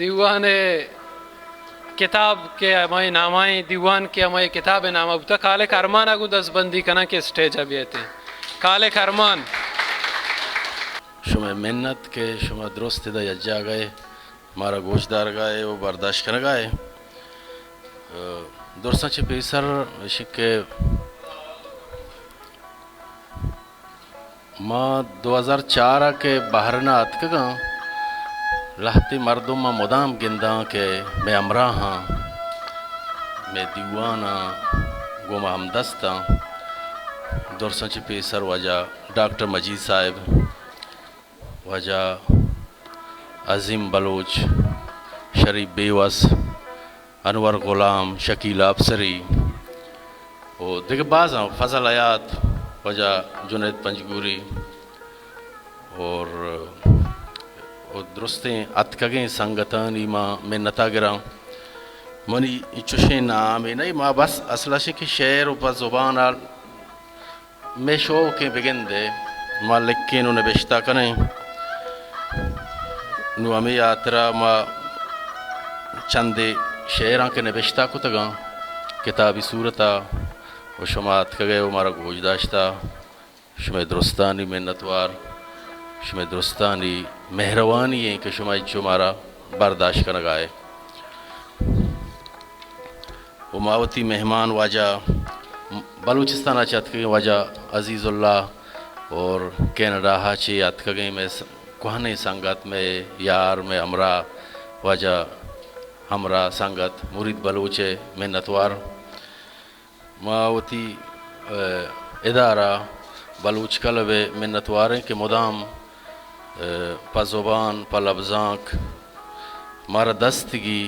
دیوان ءِ کتاب کہ ہمائی نامائیں دیوان کہ ہمائی کتاب ءِ نامہ بوتا، کالک ارمان ءَ گوں دست بندی کناں کہ اسٹیج ءَ بیئیت۔ کالک ارمان۔ شمئے منت کہ شما درست ادا یک جاگہ ءَ مارا گوش دارگا ءَ و برداشت کنگا ءَ۔ درساں چہ پیسر اش کہ ما دو ہزار چار ءَ کہ بحرین ءَ اتکگاں، لہتے مردم ما مدام گنداں کہ مئے ہمراہاں، مئے دیواناں، گوں ما ہمدستاں۔ درساں چہ پیسر واجہ ڈاکٹر مجید صاحب، واجہ عظیم بلوچ، شریف بیوس، انور غلام، شکیل آبسری و دگہ بازاں، فضل حیات، واجہ جنید پنجگوری اور، اور درستیں اتکگیں سنگتانی ما منتا گراں۔ منی چشیں نامے نہ، ما بس اصل اش کہ شعر و پہ زبان ءَ مئے شوق ءَ بگندے، ما لکھیں و نبشتہ کنیں۔ نوں ہمے ہاترا ما چندے شعراں کہ نبشتہ کتگاں، کتابی صورتا، و شما اتکگئے و مارا گوش داشتا، شمئے درستانی منتوار، شمئے درستانی مہروانی ایں کہ شما انچو مارا برداشت کنگائے۔ و ما وتی مہمان واجہ بلوچستان ءَ چہ اتکگیں واجہ عزیز اللہ اور کینیڈا ءَ چہ اتکگیں مئے س-، کوہنیں سنگت، مئے یار، مئے ہمراہ، واجہ ہمراہ سنگت مرید بلوچ ءِ منتوار۔ ما وتی، ءَ، ادارہ بلوچ کلب ءِ منتوار ایں کہ مدام، ءَ، پہ زبان، پہ لبزانک مارا دست گی،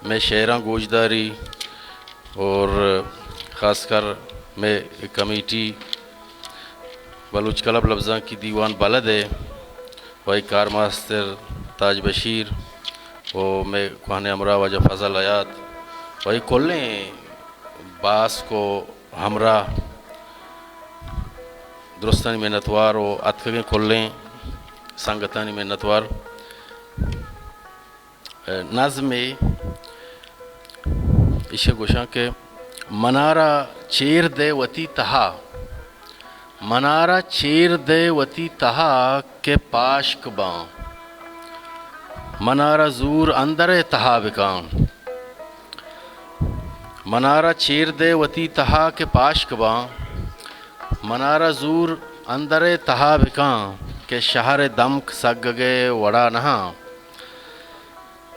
مئے شعراں گوشداری اور خاص کر مئے کمیٹی بلوچ کلب لبزانکی دیوان بلد ءِ و اے کارماستر تاج بشیر و مئے کوہنیں ہمراہ واجہ فضل حیات و اے کلیں باسک و ہمراہ درستانی منتوار و اتکگیں کلیں سنگتانی منتوار۔ نظمے ایشی گوشاں کہ منارا چیر دے وتی تہا، منارا چیر دے وتی تہا کہ پاشک باں، منارا زور اندر ءِ تہا بکاں۔ منارا چیر دے وتی تہا کہ پاشک باں، منارا زور اندر ءِ تہا بکاں کہ شہر ءِ دمک سگگ ءِ وڑا نہاں۔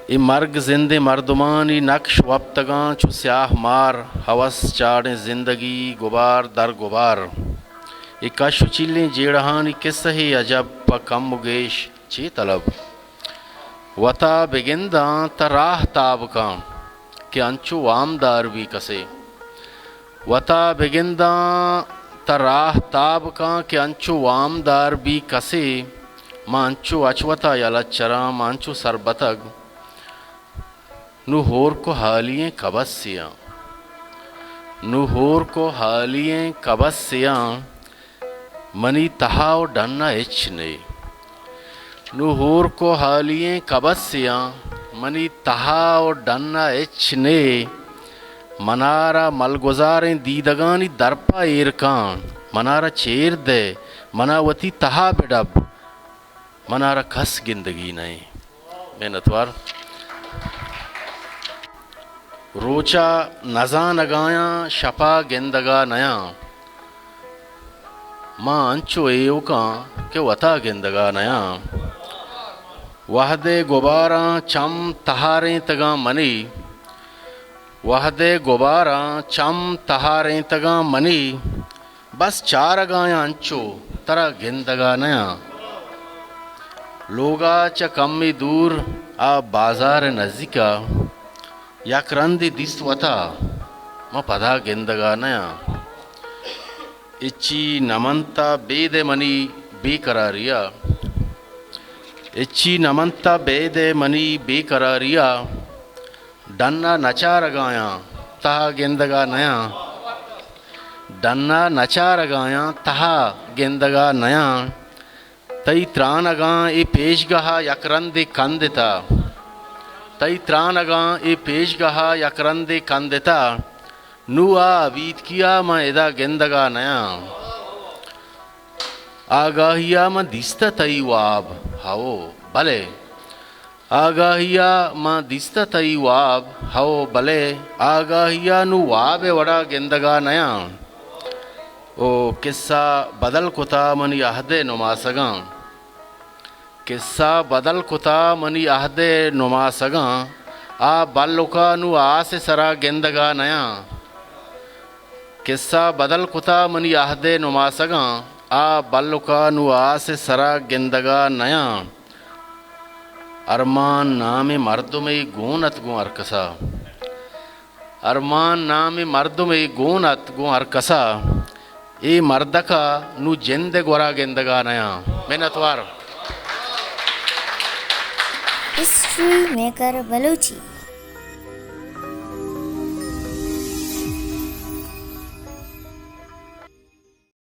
اے مرگ زندیں مردمانی نکش وپتگاں چو سیاہ مار، ہوس چاڑیں زندگی گبار در گبار۔ اے کش و چیلیں جیڑہانی کسہے عجب، پہ کم و گیش چے طلب؟ وتا بگنداں تہ راہ تاب کاں کہ انچو وامدار بی کسے۔ وتا بگنداں تہ راہ تاب کاں کہ انچو وامدار بی کسے۔ ما انچو اچ وتا یلہ چراں، ما انچو سربتگ۔ نوں ہورک و ہالی ئیں کبسے آں۔ نوں ہورک و ہالی ئیں کبسے آں۔ منی تہا و ڈن ءَ ہچ نے۔ نوں ہورک و ہالی ئیں کبسے آں۔ منی تہا و ڈن ءَ ہچ نے۔ منارا ملگزاریں دیدگانی درپا ایر کاں۔ منارا چیر دئے۔ منا وتی تہا بڈب۔ منارا کس گندگی نئیں۔ منتوار۔ روچا نزانگایاں، شپا گندگا نیاں۔ ما انچو ایوکاں کہ وتا گندگا نیاں۔ وہدے گباراں چم تہارینتگاں منی، وہدے گباراں چم تہارینتگاں منی، بس چارگایاں انچو ترا گندگا نیاں۔ لوگا چہ کمے دور آ بازار نزیکا، یک رندے دیست وتا، من پدا گندگا نیاں۔ اچی نمنتا بید منی بے قراریا، اچی نمنتا بید منی بے قراریا، ڈنا نچارگایاں تہا گندگا نیاں، ڈنا نچارگایاں تہا گندگا نیاں۔ تئی ترانگاں اے پیشگاہا یک رندے کندتا، تئی ترانگاں اے پیشگاہ ءَ یک رندے کندتہ، نوں آ ابیتکی ءَ من ادا گندگ ءَ نیاں۔ آگاہی ءَ من دیستہ تئی واب، ہئو، بلے۔ آگاہی ءَ من دیستہ تئی واب، ہئو، بلے۔ آگاہی ءَ نوں واب ءِ وڑ ءَ گندگ ءَ نیاں۔ او کسہ بدل کتہ منی عہد ءِ نماسگاں۔ کسہ بدل کتہ منی عہد ءِ نماسگاں، آ بلک ءَ نوں آس ءِ سرا گندگ ءَ نیاں۔ کسہ بدل کتہ منی عہد ءِ نماسگاں، آ بلک ءَ نوں آس ءِ سرا گندگ ءَ نیاں۔ ارمان نامیں مردمے گون ات گوں ہرکس ءَ۔ ارمان نامیں مردمے گون ات گوں ہرکس ءَ۔ اے مردک ءَ نوں جند ءِ گور ءَ گندگ ءَ نیاں۔ منتوار۔ ہسٹری میکر بلوچی۔